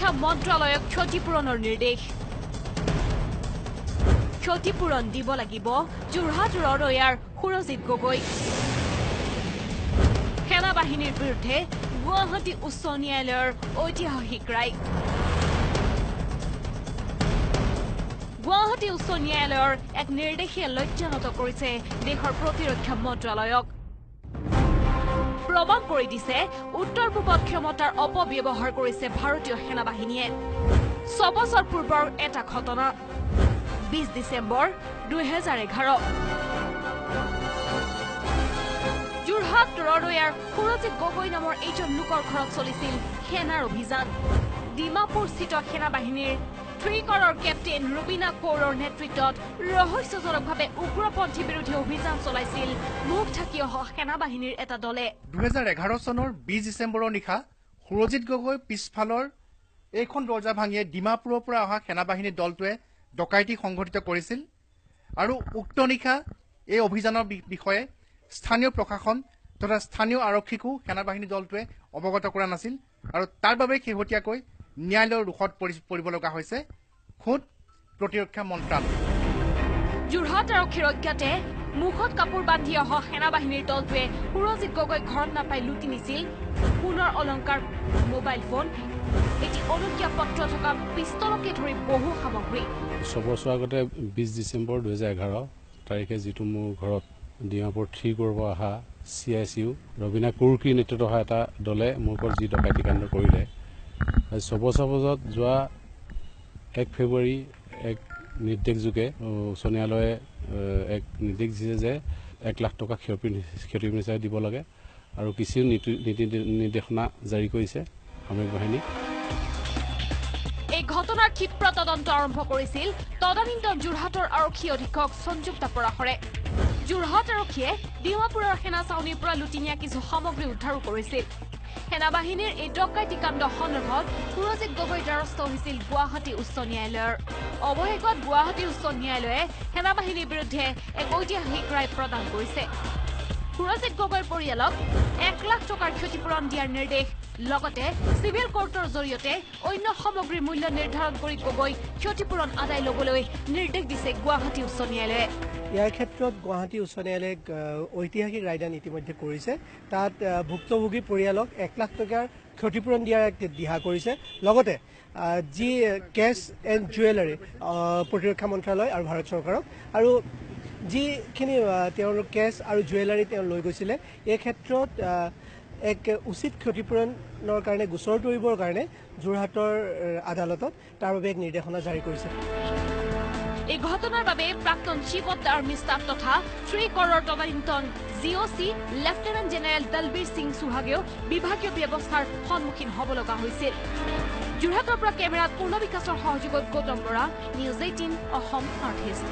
প্ৰতিৰক্ষা মন্ত্ৰালয়ক ক্ষতিপূৰণৰ নিৰ্দেশ। ক্ষতিপূৰণ দিব লাগিব যোৰহাট ৰৰৈয়াৰ সুৰজিত গগৈ। সেনাবাহিনীৰ বিৰুদ্ধে গুৱাহাটী উচ্চ ন্যায়ালয়ৰ ঐতিহাসিক ৰায়। গুৱাহাটী উচ্চ ন্যায়ালয়ৰ এক নিৰ্দেশে লজ্জানত কৰিছে দেশৰ প্ৰতিৰক্ষা মন্ত্ৰালয়ক। প্ৰমাণ কৰি দিছে উত্তৰ পূবত ক্ষমতাৰ অপব্যৱহাৰ কৰিছে ভাৰতীয় সেনাবাহিনীয়ে। ছবছৰ পূৰ্বৰ এটা ঘটনা, 20 ডিচেম্বৰ 2011। যোৰহাট ৰৰৈয়াৰ সুৰজিত গগৈ নামৰ এইজন লোকৰ ঘৰত চলিছিল সেনাৰ অভিযান। ডিমাপুৰস্থিত সেনাবাহিনীৰ থ্ৰী কৰৰ কেপ্টেইন ৰুবিনা কৌৰৰ নেতৃত্বত ৰহস্যজনকভাৱে উগ্ৰপন্থী বিৰোধী অভিযান চলাইছিল মুখ ঢাকি অহা সেনাবাহিনীৰ এটা দলে। 2011 চনৰ 20 ডিচেম্বৰৰ নিশা সুৰজিত গগৈ পিছফালৰ এইখন দৰ্জা ভাঙিয়ে ডিমাপুৰৰ পৰা অহা সেনাবাহিনীৰ দলটোৱে ডকাইতি সংঘটিত কৰিছিল আৰু উক্ত নিশা এই অভিযানৰ বিষয়ে স্থানীয় প্ৰশাসন তথা স্থানীয় আৰক্ষীকো সেনাবাহিনী দলটোৱে অৱগত কৰা নাছিল আৰু তাৰ বাবে শেহতীয়াকৈ ন্যায়ালয়ৰ ৰোষত পৰিব লগা হৈছে খোদ প্ৰতিৰক্ষা মন্ত্ৰালয়। যোৰহাট আৰক্ষীৰ অজ্ঞাতে মুখত কাপোৰ বান্ধি অহা সেনাবাহিনীৰ দলটোৱে সুৰজিত গগৈক ঘৰত নাপাই লুটি নিছিল সোণৰ অলংকাৰ, মোবাইল ফোন, এটি অনুজ্ঞাপত্ৰ থকা পিষ্টলকে ধৰি বহু সামগ্ৰী। ছবছৰ আগতে 20 ডিচেম্বৰ 2011 তাৰিখে যিটো মোৰ ঘৰত ডিমাপুৰ থ্ৰী ক'ৰৰ পৰা অহা CICU Rabina কুৰ্কীৰ নেতৃত্বত অহা এটা দলে মোৰ ওপৰত যি ডকাইতি কাণ্ড কৰিলে, ছবছৰ পাছত যোৱা 1 ফেব্ৰুৱাৰী এক নিৰ্দেশযোগে উচ্চ ন্যায়ালয়ে এক নিৰ্দেশ দিছে যে 1 লাখ টকা ক্ষতিপূৰণ হিচাপে দিব লাগে আৰু কিছু নীতি নিৰ্দেশনা জাৰি কৰিছে সামৰিক বাহিনীক। এই ঘটনাৰ ক্ষিপ্ৰ তদন্ত আৰম্ভ কৰিছিল তদানীন্তন যোৰহাটৰ আৰক্ষী অধীক্ষক সংযুক্তা পৰাশৰে। যোৰহাট আৰক্ষীয়ে ডিমাপুৰৰ সেনা ছাউনিৰ পৰা লুটি নিয়া কিছু সামগ্ৰী উদ্ধাৰো কৰিছিল। সেনাবাহিনীৰ এই ডকাইতি কাণ্ড সন্দৰ্ভত সুৰজিত গগৈ দ্বাৰস্থ হৈছিল গুৱাহাটী উচ্চ ন্যায়ালয়ৰ। অৱশেষত গুৱাহাটী উচ্চ ন্যায়ালয়ে সেনাবাহিনীৰ বিৰুদ্ধে এক ঐতিহাসিক ৰায় প্ৰদান কৰিছে। সুৰজিত গগৈৰ পৰিয়ালক 1 লাখ টকাৰ ক্ষতিপূৰণ দিয়াৰ নিৰ্দেশ, লগতে চিভিল কোৰ্টৰ জৰিয়তে অন্য সামগ্ৰীৰ মূল্য নিৰ্ধাৰণ কৰি গগৈ ক্ষতিপূৰণ আদায় ল'বলৈ নিৰ্দেশ দিছে গুৱাহাটী উচ্চ ন্যায়ালয়ে। ইয়াৰ ক্ষেত্ৰত গুৱাহাটী উচ্চ ন্যায়ালয়ে ঐতিহাসিক ৰায়দান ইতিমধ্যে কৰিছে। তাত ভুক্তভোগী পৰিয়ালক 1 লাখ টকাৰ ক্ষতিপূৰণ দিয়াৰ এক দিহা কৰিছে। লগতে যি কেছ এণ্ড জুৱেলাৰী প্ৰতিৰক্ষা মন্ত্ৰালয় আৰু ভাৰত চৰকাৰক আৰু যিখিনি তেওঁলোক কেছ আৰু জুৱেলাৰী তেওঁ লৈ গৈছিলে, এই ক্ষেত্ৰত এক উচিত ক্ষতিপূৰণৰ কাৰণে গোচৰ তৰিবৰ কাৰণে যোৰহাটৰ আদালতত তাৰ বাবে এক নিৰ্দেশনা জাৰি কৰিছে। এই ঘটনাৰ বাবে প্ৰাক্তন chief of the army staff তথা থ্ৰী কৰৰ তদানীন্তন GOC lieutenant general Dalbir Singh সুহাগেও বিভাগীয় ব্যৱস্থাৰ সন্মুখীন হ'ব লগা হৈছিল। যোৰহাটৰ পৰা কেমেৰাত পূৰ্ণ বিকাশৰ সহযোগত Gautam Bora, news 18, Assam north east.